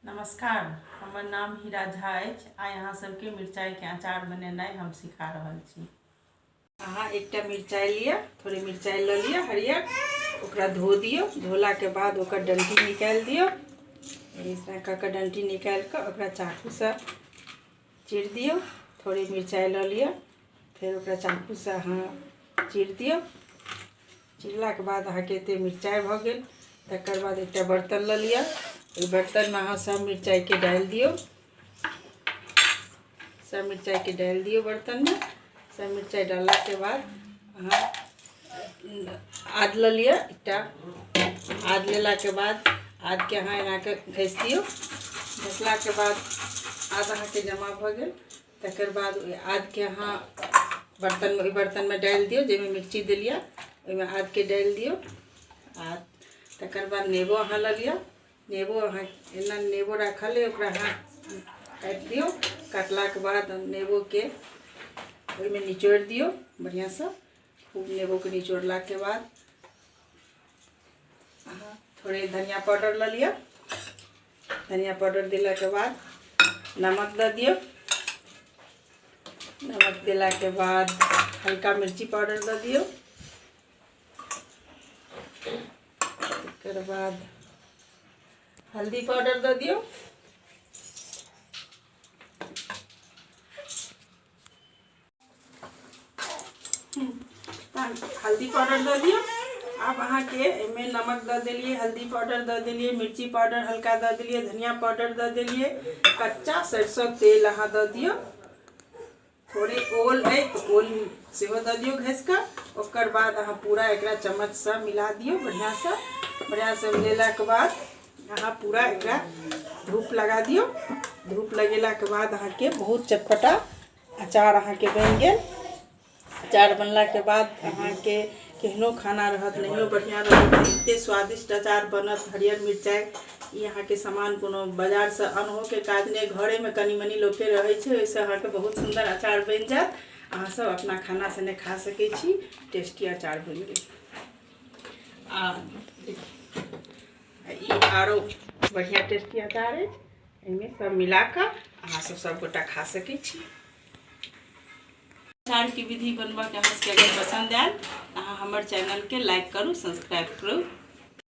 नमस्कार, हमर नाम हीरा झा अछि। आइ अहाँ सबके मिरचाइके अचार बनेनाइ हम सिखा रहल छी। अहाँ एकटा मिरचाइ लिअ, थोड़े मिरचाइ लऽ लिअ हरियर, ओकरा धो दियौ। धोलाके बाद ओकर डंटी निकालि दियौ। एहिना कऽ कऽ डंटी निकालि कऽ ओकरा चाकूसँ चीर दियौ। थोड़े मिरचाइ लऽ लिअ, फेर ओकरा चाकूसँ अहाँ चीर दियौ। चिरलाके बाद अहाँके एते मिरचाइ भऽ गेल। तकर बाद एकटा बर्तन लऽ लिअ, ओहि बर्तनमे अहाँ सब मिरचाइके डालि दियौ। सब मिरचाइके डालि दियौ बर्तनमे। सब मिरचाइ डाललाके बाद अहाँ आद लऽ लिअ एकटा। आद लेलाके बाद आदके अहाँ एनाके घसि दियौ। घसलाके बाद आद अहाँके जमा भऽ गेल। तकर बाद ओहि आदके अहाँ बर्तनमे, ओहि बर्तनमे डालि दियौ जाहिमे मिर्ची देलियै, ओहिमे आदके डालि दियौ। आ तकर बाद नेबो अहाँ लऽ लिअ। नेबो अहाँ एना नेबो राखल अइ, ओकरा अहाँ काटि दियौ। काटलाके बाद नेबोके ओहिमे निचोड़ि दियौ बढ़िआँसँ। खूब नेबोके निचोड़लाके बाद अहाँ थोड़े धनिया पाउडर लऽ लिअ। धनिया पाउडर देलाके बाद नमक दऽ दियौ। नमक देलाके बाद हल्का मिर्ची पाउडर दऽ दियौ। तकर बाद हल्दी पाउडर दऽ दियौ। हल्दी पाउडर दऽ दियौ। आब अहाँके एहिमे नमक दऽ देलियै, हल्दी पाउडर दऽ देलियै, मिर्ची पाउडर हल्का दऽ देलियै, धनिया पाउडर दऽ देलियै, कच्चा सरिसो तेल अहाँ दऽ दियौ। थोड़े ओल अइ तऽ ओल सेहो दऽ दियौ घसि कऽ। ओकर बाद अहाँ पूरा एकरा चम्मचसँ मिला दियौ बढ़िआँसँ। बढ़िआँसँ मिलेलाके बाद अहाँ पूरा एकरा धूप लगा दियौ। धूप लगेलाके बाद अहाँके बहुत चटपटा अचार अहाँके बनि गेल। अचार बनलाके बाद अहाँके केहनो खाना रहत, नहियो बढ़िआँ रहत, एते स्वादिष्ट अचार बनत। हरियर मिरचाइ ई अहाँके सामान कोनो बाजारसँ अनहोके काज नहि, घरेमे कनि मनि लोकके रहै छै, ओहिसँ अहाँके बहुत सुन्दर अचार बनि जायत। अहाँ सब अपना खाना सने खा सकै छी। टेस्टी अचार बनि गेल। आ ई आरो बढ़िआँ टेस्टी अचार अछि। एहिमे सब मिलाकऽ अहाँ सब सबगोटा खा सकै छी। अचारके विधि बनबऽके अहाँ सबके अगर पसन्द आयल तऽ अहाँ हमर चैनलके लाइक करू, सब्सक्राइब करू।